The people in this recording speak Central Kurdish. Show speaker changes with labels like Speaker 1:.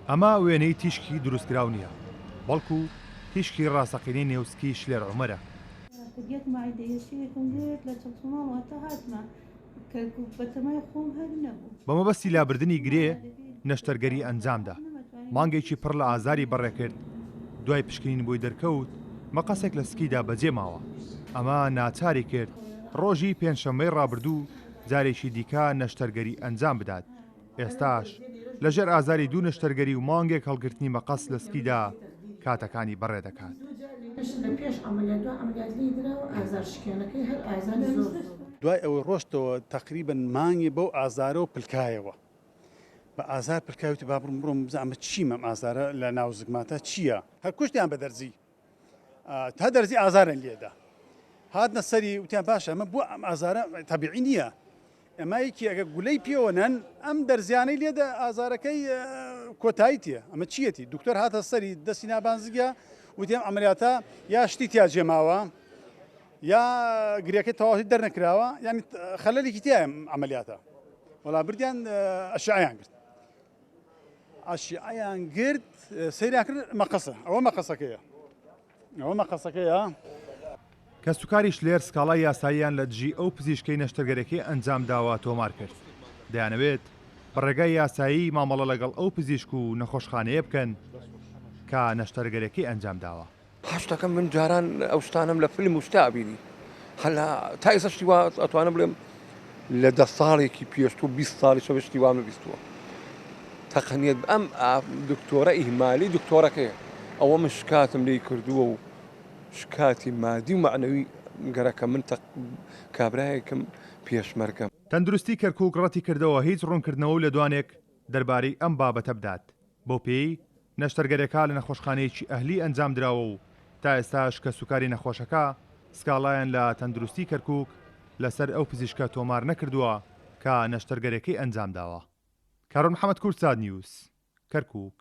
Speaker 1: ئەمە وێنەی تیشکی دروستکراو نییە، بەڵکو تیشکی ڕاستەقینەی نێو سکی شلێر عومەرە. بە مەبەستی لابردنی گرێ نەشتەرگەری ئەنجامدا، مانگێکی پڕ لە ئازاری بەڕێکرد، دوای پشکنین بۆی دەرکەوت مەقەسێک لە سکیدا بەجێماوە، ئەمە ناچاری کرد ڕۆژی پێنجشەممەی ڕابردوو جارێکی دیکە نەشتەرگەری ئەنجام بدات، ئێستاش لەژێر ئازاری دوو نەشتەرگەری و مانگێک هەڵگرتنی مەقەست لە سکیدا کاتەکانی بەڕێ دەکات.
Speaker 2: دوای ئەوەی ڕۆشتەوە تەقریبەن مانگێ بەو ئازارەوە پلکایەوە بە ئازار پلکای وتی با بڕۆم بڕۆم بزانم ئەمە چیمە ئەم ئازارە لە ناو زگماتە چییە؟ هەر کوشتیان بە دەرزی تا دەرزی ئازارن لێدا هاتنە سەری وتیان باشە ئەمە بۆ ئەم ئازارە تەبیعی نییە ئەمە یەکی ئەگە گولەی پێوە نەن ئەم دەرزیانەی لێدە ئازارەکەی کۆتایی تێ ئەمە چیەتی دکتۆر هاتە سەری دەستی نابانزگە وتیان ئەمریاتە یا شتی تیا جێماوە یا گرێکەی تەواوی دەرنەکراوە یعنی خەلەلێکی تیا ئەمەلیاتە وەڵا بردیان ئەشعیان گرت ئەشعیان گرت سەیریان کرد مەقەسە ئەوە مەقەسەکەیە ئەوە مەقەسەکەیە.
Speaker 1: کەسوکاری شلێر سکاڵای یاساییان لە دژی ئەو پزیشکەی نەشتەرگەریەکەی ئەنجامداوە تۆمار کرد، دەیانەوێت بە ڕێگای یاسایی مامەڵە لەگەڵ ئەو پزیشک و نەخۆشخانەیە بکەن کە نەشتەرگەریەکەی ئەنجامداوە.
Speaker 3: هەستەکەم من جاران ئەو شتانەم لە فیلم و شتا ئەبینی هەلا تا ئێستا شتی وا ئەتوانم بڵێم لە دە ساڵێکی پێشتوو 20 ساڵی شەوە شتی وام نەبیستووە تەقەنیت ئەم دکتۆرە ئیهمالی دکتۆرەکەیە ئەوە من شکاتم لێی کردووە و شکاتی مادی و مەعنەوی گەرەکە من کابرایەکم پێشمەرگەم.
Speaker 1: تەندروستی کەرکوک ڕەتیکردەوە هیچ ڕوونکردنەوە و لێدوانێک دەربارەی ئەم بابەتە بدات، بەو پێیەی نەشتەرگەرێکا لە نەخۆشخانەیەکی ئەهلی ئەنجامدراوە و تا ئێستاش کەسوکاری نەخۆشەکە سکاڵایان لە تەندروستی کەرکوک لەسەر ئەو پزیشکە تۆمار نەکردووە کە نەشتەرگەرێکەی ئەنجامداوە. کارۆن محەمەد کوردسات نیوز، کەرکوک.